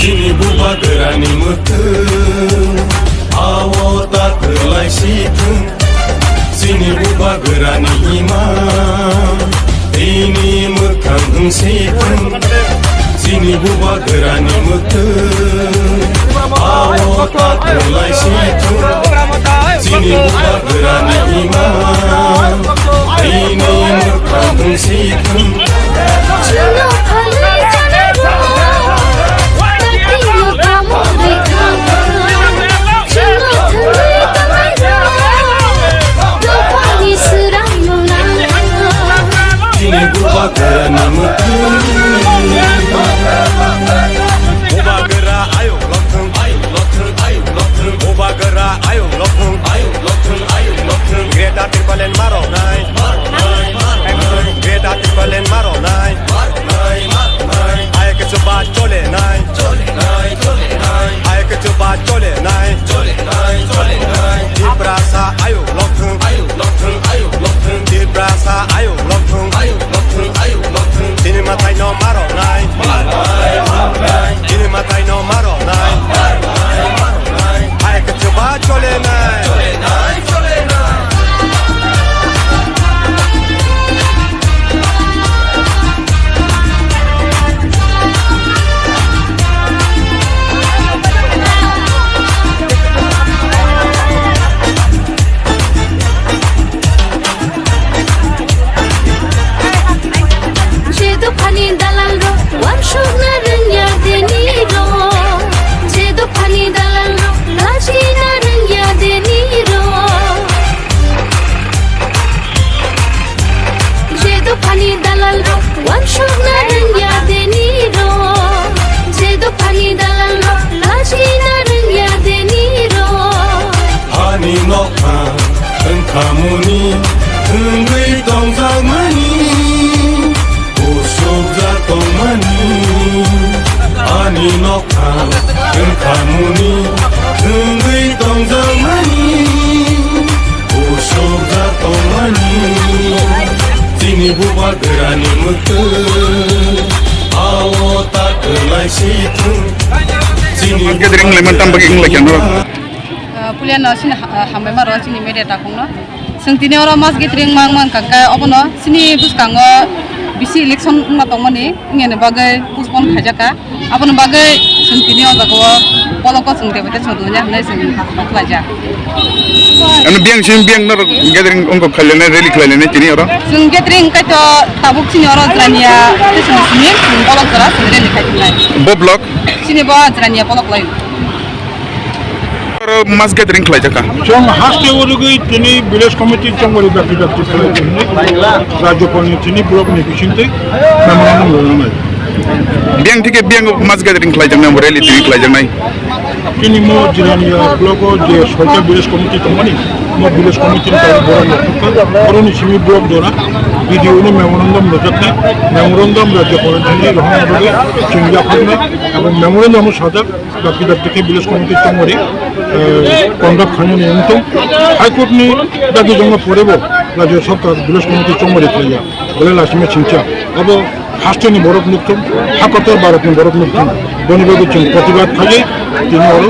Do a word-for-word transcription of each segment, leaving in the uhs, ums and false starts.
Chini bubagrani mwtwng, ao ta kwlai si thung. Chini bubagrani imang, tini mwkhang wng si thung. Chini bubagrani mwtwng, ao ta kwlai si thung. Chini bubagrani imang, tini mwkhang wng si thung. Chini bubagrani mwtwng. Bubagra ayuk lokthung, ayuk lokthung, ayuk lokthung. Bubagra ayuk lokthung, ayuk lokthung, ayuk lokthung. Greater Tipraland maroknai, maroknai, maroknai. Greater Tipraland maroknai, maroknai, maroknai. Ayuk chuba cholenai, cholenai, cholenai. Ayuk chuba cholenai, cholenai, cholenai. Tiprasa ayuk lokthung, ayuk lokthung, ayuk lokthung. Tiprasa ayuk lokthung, ayuk lokthung, ayuk lokthung. Chini mwtai no maroknai, maroknai, maroknai. Chini mwtai no maroknai, maroknai, maroknai. Ayuk chuba cholenai, cholenai, cholenai. Je dophani dalal rok, wansukna rwngya deni rok. Je dophani dalal rok, lachina rwngya deni rok. Je dophani dalal rok, wansukna rwngya deni rok. Je dophani dalal rok, lachina rwngya deni rok. Hani nokha wngkhamuni wngwi tongjakmani, usukjak tongmani. Ani nokha wngkhamuni wngwi tongjakmani, usukjak tongmani. Chini bubagrani mwtwng, ao ta kwlai si thung. Chini gathering lemon tam bagwi wng lai kha norok. Ah, pulia no sini ha-, hambai maro chini media takung no. Chwng tini oro mass gathering mang mang kha khe obono chini bwskango bisi election wngma tongmani wngya ni bagwi postpone khaijak kha. Aboni bagwi chwng tini o jaga o polok o chwng tebate chwng rwnya hwnwi chwng khlaijak. Ano biyang simi biyang norok gathering wngkha khlailani rally khlailani tini oro? Chwng gathering kaitor tabuk chini oro Jrania station simi chwng polok jora chwng rally khai tongnai. Bo block? Chini bo Jrania polok lai. Oro mass gathering khlaijak kha. Chwng haste urugwi tini village committee chongmari dakti dakti khlai tini rajyapalni tini block ni bisingtwi memorandum rwnai. Biyang thike biyang mass gathering khlaijaknai, rally tini khlaijaknai. Tini mo Jirania block o je soita village committee tongmani, mo village committee ni tabo borok rok thangkha. Boroni simi block jora B D O no memorandum rwjaknai, memorandum rajyapalni thani rohorna bagwi chwng yapharnai, abo memorandum o sajak. Dakti dakti khe village committee chongmari, eh, conduct khainani wngthung. High Court ni dagi jongma porebo rajya sarkar village committee chongmari khlaiya. Belai lasima singcha. Abo hasteni borok nukthung, hakotor Bharat ni borok nukthung. Boni bagwi chwng protibad khlaiwi tini oro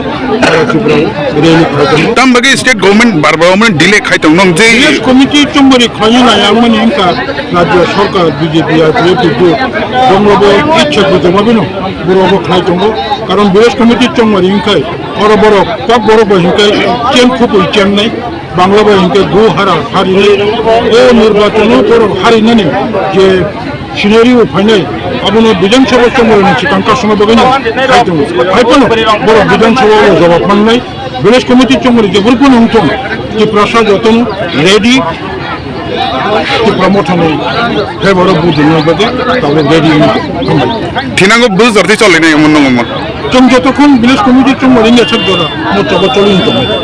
Tripura rally khlai tongo. Tam bagwi state government bar bar omo delay khai tong nong je. Village committee chongmari khlaina nai ang mani wngkha rajya sarkar B J P R P F jot. Bonglobo ichha kujamabino. Borok bo khlai tongo, karon village committee chongmari hinkhai oro borok kok borok bai hinkhai chen khupui chennai, Bangla bai hinkhai gu hara harinai, o nirbachon o borok harinani je scenario phainai, abono Bidhan Sabha chongmari ni swkang kasuma bagwi no khai tongo. Hai phano borok Bidhan Sabha o jawab mannai, village committee chongmari jephuru phano wngthung, Tiprasa jotono ready, Tipra Mothani favour o vote rwna bagwi tabuk ready wngwi tongmani. Thinango bwswk jorti cholainai omo nung omo. Chwng jotokhon village committee chwng mani nesek jora mo choba choli wng tongmani.